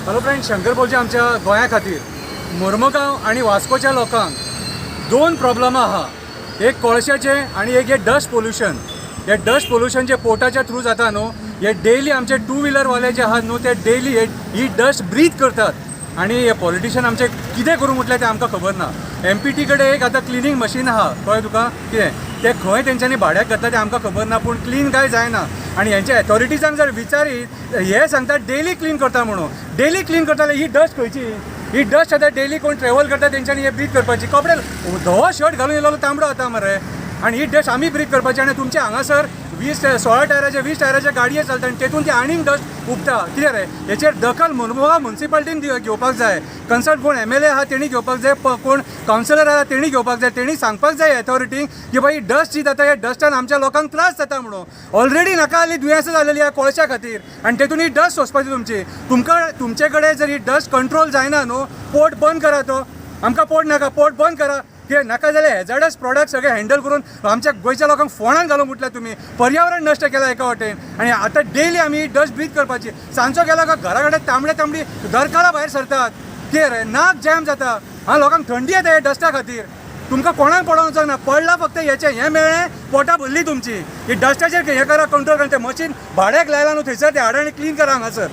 Hello friend, Shankar भाऊजी, आमच्या गोंया खातीर मोर्मुगांव आनी वास्कोच्या लोकांक दोन प्रॉब्लमां आहा. एक कोळशाचें आनी एक हे डस्ट पोल्युशन. हे डस्ट पोल्युशन जे पोर्टाच्या थ्रू जाता न्हू, हे डेली आमचे टू व्हिलरवाले जे आहात न्हू, ते डेली हे ही डस्ट ब्रीथ करतात. आनी हे पॉलिटिशियन आमचे कितें करूं म्हटलें तें आमकां खबर ना. एमपीटी कडेन एक आतां क्लिनींग मशीन आहा, कळ्ळें तुका? कितें ते खंय तेंच्यांनी भाड्याक घातला तें आमकां खबर ना, पूण क्लीन काय जायना. आनी हेंच्या एथॉरिटीजांक जर विचारीत, हे सांगतात डेली क्लीन करता म्हणून. डेली क्लीन करता जाल्यार ही डस्ट खंयची? ही डस्ट आतां डेली कोण ट्रॅवल करता तेंच्यांनी हे ब्रीथ करपाची. कपडे धवो शर्ट घालून येयलो, तांबडो जाता मरे. आनी ही डस्ट आमी ब्रीथ करपाची. आनी तुमच्या हांगासर 20, 16 टायराचे, 20 टायराचे गाडये चलता आनी तेतून ती आनीक डस्ट उबता. कितें रे, हेचेर दखल मुरमुगांव मुन्सिपाल्टीन घेवपाक जाय. कन्सर्न कोण एमएलए आहा तेणी घेवपाक जाय, कोण कावन्सिलर आहा तेणी घेवपाक जाय. तेणी सांगपाक जाय एथॉरिटींक की बाई, डस्ट जी जाता, ह्या डस्टान आमच्या लोकांक त्रास जाता म्हणून. ऑलरेडी नाका जाल्ली दुयेंसां जालेली आहा कोळशा खातीर आनी तेतून ही डस्ट सोंसपाची तुमची. तुमकां तुमचे कडेन जर ही डस्ट कंट्रोल जायना न्हू, पोर्ट बंद करा तो. आमकां पोर्ट नाका, पोर्ट बंद करा. कितें नाका जाल्यार हेजार्डस प्रोडक्ट सगळे हँडल करून आमच्या गोंयच्या लोकांक फोंडान घालूंक म्हटल्यार तुमी पर्यावरण नश्ट केलां एका वाटेन. आनी आतां डेली आमी डस्ट ब्रीथ करपाची. सांजचो गेलो काय घरा कडेन तांबडे तांबडी दरकारां भायर सरतात. कितें रे, नाक जॅम जाता. आं, लोकांक थंडी येता ह्या डस्टा खातीर. तुमकां कोणाक पडोवंक वचोंक ना. पडला फक्त हेचें हें मेळ्ळें, पोटां भरली तुमची. ही डस्टाचेर हें करा, कंट्रोल करा. तें मशीन भाड्याक लायलां न्हू थंयसर, तें हाडा आनी क्लीन करा हांगासर.